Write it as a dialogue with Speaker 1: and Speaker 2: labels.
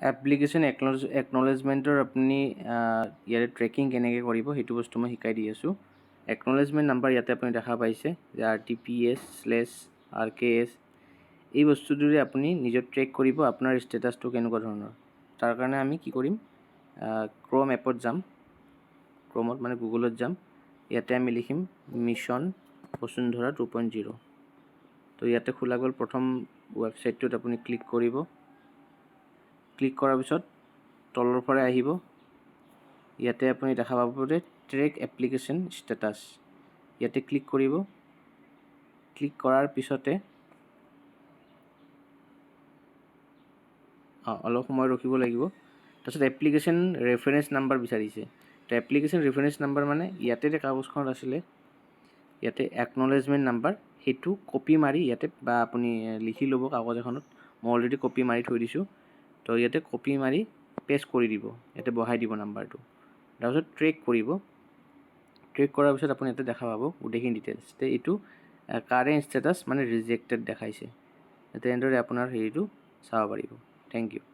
Speaker 1: Application একনলেজমেণ্টৰ আপুনি ইয়াৰে trekking কেনেকৈ কৰিব, সেইটো বস্তু মই শিকাই দি আছোঁ। একনলেজমেণ্ট নাম্বাৰ ইয়াতে আপুনি দেখা পাইছে যে RTPS/RKS। এই বস্তুটোৰে আপুনি নিজৰ ট্ৰেক কৰিব আপোনাৰ ষ্টেটাছটো কেনেকুৱা ধৰণৰ। তাৰ কাৰণে আমি কি কৰিম? ক্ৰম এপত যাম। ক্ৰমত মানে গুগলত যাম। ইয়াতে আমি লিখিম মিছন বসুন্ধৰা 2.0। তো ইয়াতে খোলা গ'ল। প্ৰথম ৱেবছাইটটোত আপুনি ক্লিক কৰিব। ক্লিক কৰাৰ পিছত তলৰ পৰা আহিব। ইয়াতে আপুনি দেখা পাব যে ট্ৰেক এপ্লিকেশ্যন ষ্টেটাছ। ইয়াতে ক্লিক কৰিব। ক্লিক কৰাৰ পিছতে অলপ সময় ৰখিব লাগিব। তাৰপিছত এপ্লিকেশ্যন ৰেফাৰেঞ্চ নাম্বাৰ বিচাৰিছে। তো এপ্লিকেশ্যন ৰেফাৰেঞ্চ নাম্বাৰ মানে ইয়াতে যে কাগজখনত আছিলে, ইয়াতে একনলেজমেণ্ট নাম্বাৰ, সেইটো কপি মাৰি ইয়াতে বা আপুনি লিখি ল'ব কাগজ এখনত। মই অলৰেডি কপি মাৰি থৈ দিছোঁ। তো ইয়াতে কপি মাৰি পেষ্ট কৰি দিব, ইয়াতে বহাই দিব নাম্বাৰটো। তাৰপিছত ট্ৰেক কৰিব। ট্ৰেক কৰাৰ পিছত আপুনি ইয়াতে দেখা পাব গোটেইখিনি ডিটেইলছ। তে এইটো কাৰেণ্ট ষ্টেটাছ মানে ৰিজেক্টেড দেখাইছে। তেনেদৰে আপোনাৰ হেৰিটো চাব পাৰিব। Thank U.